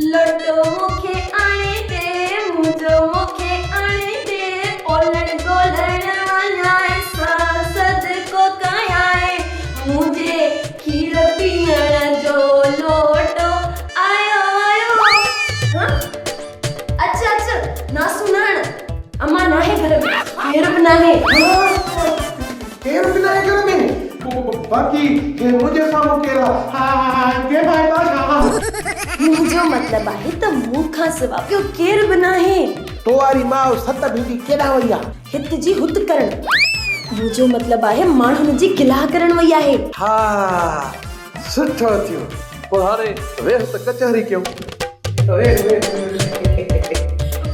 لوٽو مون کي آڻي ڏي، منهنجو مون کي آڻي ڏي، اولڻ ڳولڻ وڃانء سان صدقو ڪيانء، منهنجي کير پيئڻ جو لوٽو آيو آيو. ها اچ اچ ناسون نه هڻ، امان ناهي گهر ۾، ڪير به ناهي. ها ڪير به ناهي گهر ۾، باقي هي منهنجي سامهون ڪير آ؟ ها ڪي ڀائي بادشاهه. منهنجو مطلب آهي ته مون کان سوا ٻيو ڪير به ناهي. تو واري ماء ست ڀينڊي ڪيڏانهن وئي آ؟ هت جي هت ڪرڻ. منهنجو مطلب آهي ماڻهن جي گلا ڪرڻ وئي آهي. ها سٺو ٿيو. پوء هاڻي ويهه ته ڪچهري ڪيون. ويهه ويهه.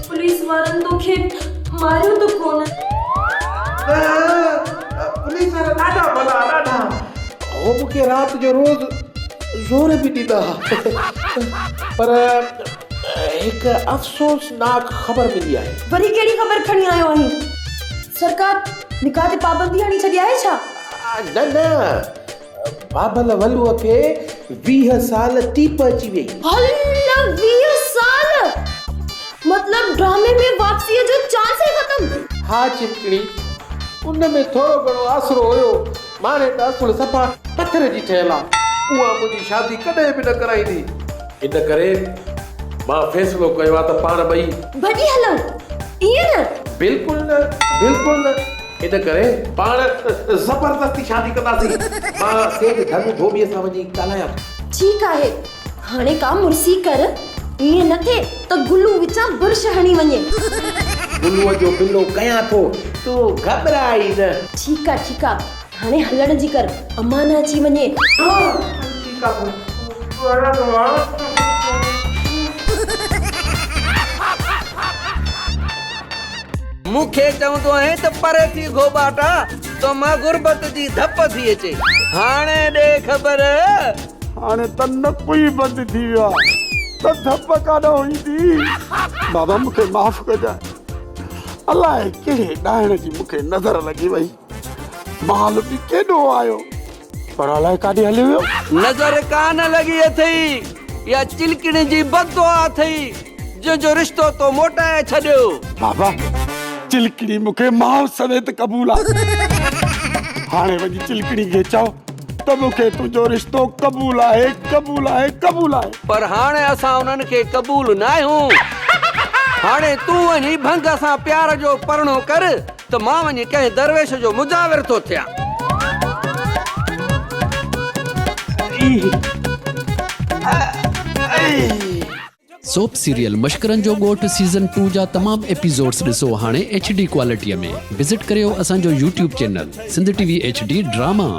پوليس وارن توکي ماريو ته ڪونه؟ نه پوليس وارا ڏاڍا ڀلا ڏاڍا. هو مون کي رات جو روز زور به ڏيندا ها. پر هڪ افسوسناڪ خبر ملي آهي. وري ڪهڙي خبر کڻي آيو آهين؟ سرڪار نڪاح تي پابندي هڻي ڇڏي آهي ڇا؟ نه نه، بابل ولوء کي 20 سال ٽيپ اچي ويئي. هل 20 سال! مطلب ڊرامي ۾ واپسيء جو چانس ئي ختم. ها چمڪڻي، ان ۾ ٿورو گهڻو آسرو هيو. ماڻهي ته اصل صفا پٿر جي ٺهيل آ. اها منهنجي شادي ڪڏهن به نه ڪرائيندي. ان ڪري مان فيصلو ڪيو آ ته پاڻ ٻئي. ڀڄي هلون، ائين نه؟ بلڪل نه، بلڪل نه. ان ڪري پاڻ زبردستي شادي ڪنداسين. مان سيٺ ڌنو ڌوٻيء سان وڃي ڳالهايان ٿو. ٺيڪ آهي، هاڻي ڪا مڙسي ڪر، ائين نه ٿئي ته گلو وچان برش هڻي وڃي. گلوء جو بلو ڪيان ٿو، تون گهٻراء ئي نه. ٺيڪ آ، ٺيڪ آ، هاڻي هلڻ جي ڪر، امان نه اچي وڃي. ها، ٺيڪ آ پوء وڃان ٿو ها. مون کي چوندو آهين ته پري ٿي گهوٻاٽا، تو مان غربت جي ڌپ ٿي اچي. هاڻي ڏي خبر. هاڻي ته نڪ ئي بند ٿي ويو آهي ته ڌپ ڪاڏانهن ايندي. بابا مون کي معاف ڪجانء. الائي ڪهڙي ڏائڻ جي مون کي نظر لڳي وئي. مال به ڪيڏو آيو پر الائي ڪاڏي هليو ويو. نظر ڪانه لڳي اٿئي اها چلڪڻي جي بددعا اٿئي جنهن جو رشتو تو موٽائي ڇڏيو. بابا چلڪڻي مون کي ماء سميت قبول آ. هاڻي وڃي چلڪڻي کي چئو ته مون کي تنهنجو رشتو قبول آهي، قبول آهي، قبول آهي. پر هاڻي اسان انهن کي قبول ناهيون. هاڻي تون وڃي ڀنگ سان پيار جو پرڻو ڪر ته مان وڃي ڪنهن درويش جو مجاور ٿو ٿيان. سوپ سيريل مشڪرن جو ڳوٺ سيزن ٽو جا تمام ايپيسوڊس ڏسو هاڻي ايڇ ڊي ڪوالٽي ۾ وزٽ ڪريو اسان جو YouTube channel Sindh T V H D drama.